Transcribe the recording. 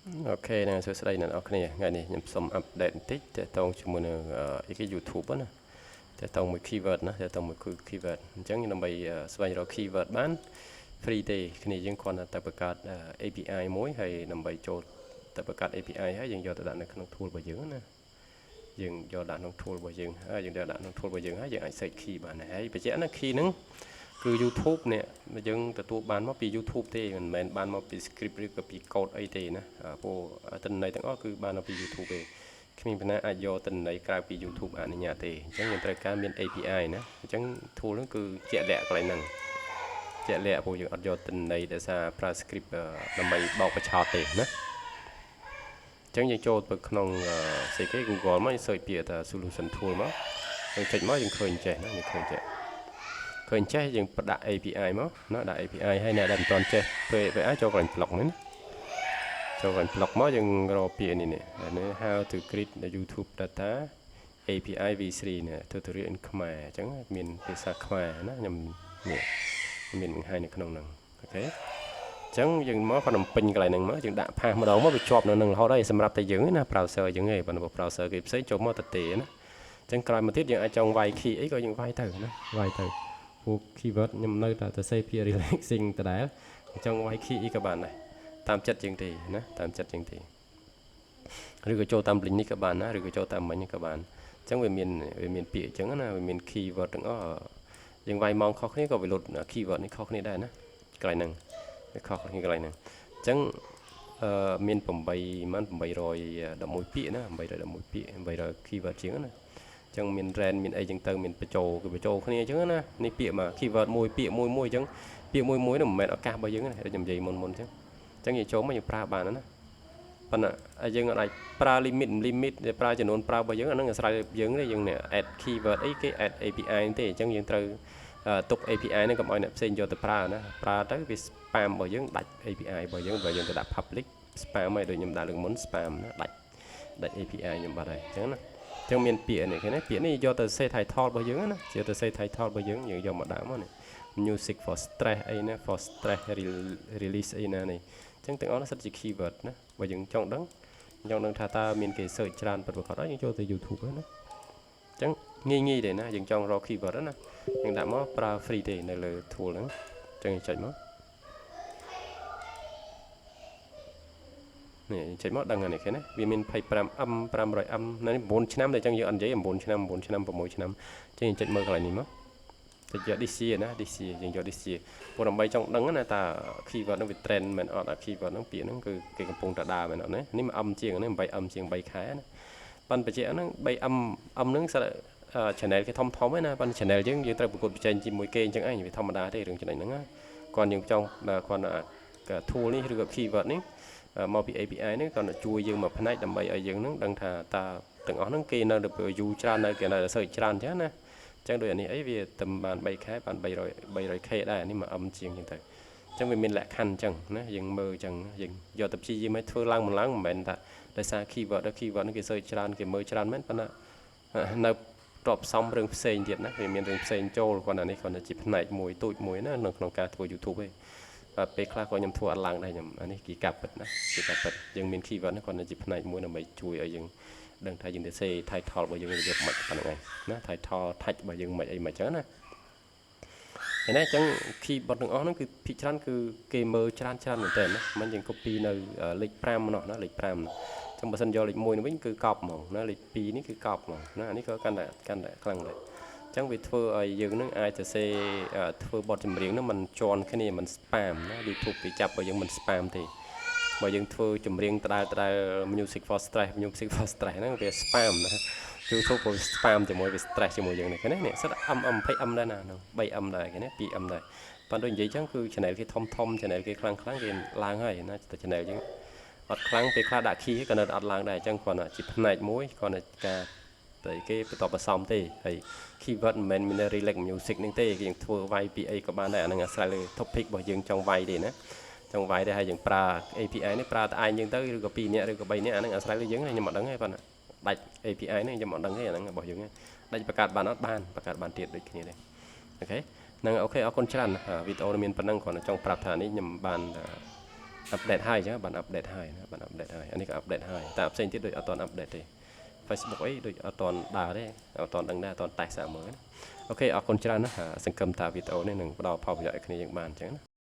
OK ហ្នឹងសួស្តីអ្នកនរគ្នាថ្ងៃនេះខ្ញុំសូម update បន្តិចទាក់ទងជាមួយនឹងអីគេ YouTube ណាទាក់ទងមួយ keyword ណាទាក់ទងមួយ keyword អញ្ចឹងដើម្បីស្វែងរក keyword បាន free ទេគ្នាយើងគ្រាន់តែទៅបង្កើត API មួយហើយដើម្បីចូលទៅបង្កើត API ហើយយើងយកទៅដាក់នៅក្នុង tool របស់យើងណាយើងយកដាក់ក្នុង tool របស់យើងហើយយើងយកដាក់ក្នុង tool របស់យើងហើយយើងអាច search key បានហើយបញ្ជាក់ណា key ហ្នឹងគឺ YouTube នេះយើងទទួលបានមកពី YouTube ទេមិនមែនបានមកពី script ឬក៏ពី code អីទេណាព្រោះទិន្នន័យទាំងអស់គឺបានមកពី YouTube ទេគ្មានបណ្ណាអាចយកទិន្នន័យក្រៅពី YouTube អនុញ្ញាតទេអញ្ចឹងយើងត្រូវការមាន API ណាអញ្ចឹង tool ហ្នឹងគឺជាក់លាក់កន្លែងហ្នឹងជាក់លាក់ព្រោះយើងអត់យកទិន្នន័យដោយសារប្រើ script ដើម្បីបោកបញ្ឆោតទេណាអញ្ចឹងយើងចូលទៅក្នុងស្អីគេ Google មកយើង search ពាក្យថា solution tool មកយើងចុចមកយើងឃើញចេះណាយើងឃើញចេះឃើញចេះយើងផ្ដាក់ API មកណាដាក់ API ហើយអ្នកដែលមិនទាន់ចេះធ្វើ API ចូលកន្លែង blog នេះណាចូលកន្លែង blog មកយើងរកពាក្យនេះនេះនេះ how to create the YouTube data API v3 នេះ tutorial in ខ្មែរអញ្ចឹងមានភាសាខ្មែរណាខ្ញុំនេះមានបង្ហាញនៅក្នុងហ្នឹង OK អញ្ចឹងយើងមកគាត់បំពេញកន្លែងហ្នឹងមកយើងដាក់ paste ម្ដងមកវាជាប់នៅនឹងរហូតហើយសម្រាប់តែយើងណា browser យើងឯងបើ browser គេផ្សេងចូលមកទៅទេណាអញ្ចឹងក្រោយមកទៀតយើងអាចចង់វាយ key អីក៏យើងវាយទៅណាវាយទៅព្រោះ keyword ខ្ញុំនៅតែទៅសេពាក្យ relaxing ដដែលអញ្ចឹងវាយ key អីក៏បានដែរតាមចិត្តយើងទេណាតាមចិត្តយើងទេឬក៏ចូលតាម link នេះក៏បានណាឬក៏ចូលតាមមិញក៏បានអញ្ចឹងវាមានពាក្យអញ្ចឹងណាវាមាន keyword ទាំងអស់យើងវាយម៉ោងខុសគ្នាក៏វាលុត keyword នេះខុសគ្នាដែរណាកន្លែងហ្នឹងវាខុសគ្នាកន្លែងហ្នឹងអញ្ចឹងអឺមាន8ម៉ាន811ពាក្យណា811ពាក្យ800 keyword ជាងណាចឹងមាន rand មានអីចឹងទៅមានបញ្ចូលគឺបញ្ចូលគ្នាអញ្ចឹងណានេះពាក្យមក keyword មួយពាក្យមួយមួយអញ្ចឹងពាក្យមួយមួយនោះមិនមែនឱកាសរបស់យើងទេខ្ញុំនិយាយមុនមុនអញ្ចឹងអញ្ចឹងយើងចូលមកយើងប្រើបានណា ប៉ុន្តែយើងអាចប្រើ limit limit ប្រើចំនួនប្រើរបស់យើងអាហ្នឹងអាស្រ័យយើងទេយើងនេះ add keyword អីគេ add API ទេអញ្ចឹងយើងត្រូវទុក API ហ្នឹងកុំឲ្យអ្នកផ្សេងយកទៅប្រើណាប្រើទៅវា spam របស់យើងដាច់ API របស់យើងបើយើងទៅដាក់ public spam ហើយដូចខ្ញុំដាក់លើកមុន spam ណាដាច់ដាច់ API ខ្ញុំបាត់ហើយអញ្ចឹងណាអញ្ចឹងមានពាក្យនេះឃើញទេពាក្យនេះយកទៅ say title របស់យើងណាយកទៅ say title របស់យើងយើងយកមកដាក់មកនេះ music for stress អីណា for stress release អីណានេះអញ្ចឹងទាំងអស់នោះសិតជា keyword ណាបើយើងចង់ដឹងចង់ដឹងថាតើមានគេ search ច្រើនពិតប្រាកដហើយយើងចូលទៅ YouTube ណាអញ្ចឹងងាយងាយទេណាយើងចង់រក keyword ណាយើងដាក់មកប្រើ free ទេនៅលើ tool ហ្នឹងអញ្ចឹងចុចមកនេះចុចមកដឹងហើយនេះឃើញណាវាមាន 25M 500M នៅនេះ9ឆ្នាំតែអញ្ចឹងយើងអត់និយាយ9ឆ្នាំ9ឆ្នាំ6ឆ្នាំអញ្ចឹងយើងចុចមើលកន្លែងនេះមកចុចយក this year ណា this year យើងយក this year ព្រោះដើម្បីចង់ដឹងណាតើ keyword ហ្នឹងវា trend មែនអត់អា keyword ហ្នឹងពាក្យហ្នឹងគឺគេកំពុងតែដើរមែនអត់ណានេះមួយ M ជាងនេះ 8M ជាង3ខែណាប៉ុន្តែបញ្ជាក់ហ្នឹង 3M M ហ្នឹងសិត channel គេធំធំឯណាប៉ុន្តែ channel យើងយើងត្រូវប្រកួតប្រជែងជាមួយគេអញ្ចឹងឯងវាធម្មតាទេរឿងចំណេញហ្នឹងណាគាត់យើងចង់គាត់ tool នេះឬក៏ keyword នេះមកពី API នេះគាត់ជួយយើងមួយផ្នែកដើម្បីឲ្យយើងនឹងដឹងថាតើទាំងអស់ហ្នឹងគេនៅទៅ view ច្រើននៅគេនៅតែ search ច្រើនអញ្ចឹងណាអញ្ចឹងដូចអានេះអីវាទៅបាន3ខែបាន300 300K ដែរនេះមួយ M ជាងអញ្ចឹងទៅអញ្ចឹងវាមានលក្ខខណ្ឌអញ្ចឹងណាយើងមើលអញ្ចឹងយើងយកទៅព្យាយាមឲ្យធ្វើឡើងមិនឡើងមិនមែនថាដោយសារ keyword ដល់ keyword ហ្នឹងគេ search ច្រើនគេមើលច្រើនមែនប៉ុន្តែនៅតបផ្សំរឿងផ្សេងទៀតណាវាមានរឿងផ្សេងចូលគាត់អានេះគាត់ជាផ្នែកមួយទូចមួយណានៅក្នុងការធ្វើ YouTube ឯងបាទពេលខ្លះក៏ខ្ញុំធ្វើអត់ឡើងដែរខ្ញុំអានេះគេកាប់ពិតណាគេកាប់ពិតយើងមាន keyword ហ្នឹងគាត់ជាផ្នែកមួយដើម្បីជួយឲ្យយើងដឹងថាយើងទៅសេ title របស់យើងវាមិនប៉ុណ្្នឹងឯងណា title tag របស់យើងមិនអីមិនចឹងណា ឃើញទេអញ្ចឹង keyword ទាំងអស់ហ្នឹងគឺភាគច្រើនគឺគេមើលច្រើនច្រើនមែនតើណាមិនយើង copy នៅលេខ5នោះណាលេខ5អញ្ចឹងបើសិនយកលេខ1នេះវិញគឺកប់ហ្មងណាលេខ2នេះគឺកប់ហ្មងណាអានេះក៏កាន់តែកាន់តែខ្លាំងដែរអញ្ចឹងវាធ្វើឲ្យយើងនឹងអាចទៅសេធ្វើបទចម្រៀងហ្នឹងមិនជន់គ្នាមិន spam ណា YouTube គេចាប់ឲ្យយើងមិន spam ទេបើយើងធ្វើចម្រៀងដដែលដដែល music for stress music for stress ហ្នឹងវា spam ណា YouTube ក៏ spam ជាមួយវា stress ជាមួយយើងនេះឃើញទេនេះសិត M M 20 M ដែរណាហ្នឹង 3M ដែរឃើញទេ 2M ដែរប៉ុន្តែដូចនិយាយចឹងគឺ channel គេធំធំ channel គេខ្លាំងខ្លាំងគេឡើងហើយណាតែ channel យើងអត់ខ្លាំងពេលខ្លះដាក់ key ក៏នៅអត់ឡើងដែរអញ្ចឹងគ្រាន់តែជាផ្នែកមួយគ្រាន់តែការតែគេបន្តបន្សំទេហើយ keyword មិនមែនមាន relax music នឹងទេគេយើងធ្វើវាយពីអីក៏បានដែរអានឹងអាស្រ័យលើ topic របស់យើងចង់វាយទេណាចង់វាយទេហើយយើងប្រើ API នេះប្រើតែឯងយើងទៅឬក៏2នាក់ឬក៏3នាក់អានឹងអាស្រ័យលើយើងខ្ញុំអត់ដឹងទេប៉ុន្តែដាច់ API នេះខ្ញុំអត់ដឹងទេអាហ្នឹងរបស់យើងដាច់បង្កើតបានអត់បានបង្កើតបានទៀតដូចគ្នាទេ OK ហ្នឹង OK អរគុណច្រើនវីដេអូនេះមានប៉ុណ្ណឹងគ្រាន់តែចង់ប្រាប់ថានេះខ្ញុំបាន update ហើយអញ្ចឹងបាន update ហើយណាបាន update ហើយអានេះក៏ update ហើយតែផ្សេងទៀតដូចអត់ទាន់ update ទេ Facebook អីដូចអត់ទាន់ដើរទេអត់ទាន់ដឹងដែរអត់ទាន់តេស្តសាកមើលណាOK អរគុណច្រើនណាស់សង្ឃឹមថាវីដេអូនេះនឹងផ្ដល់ផលប្រយោជន៍ឲ្យគ្នាយើងបានអញ្ចឹងណា។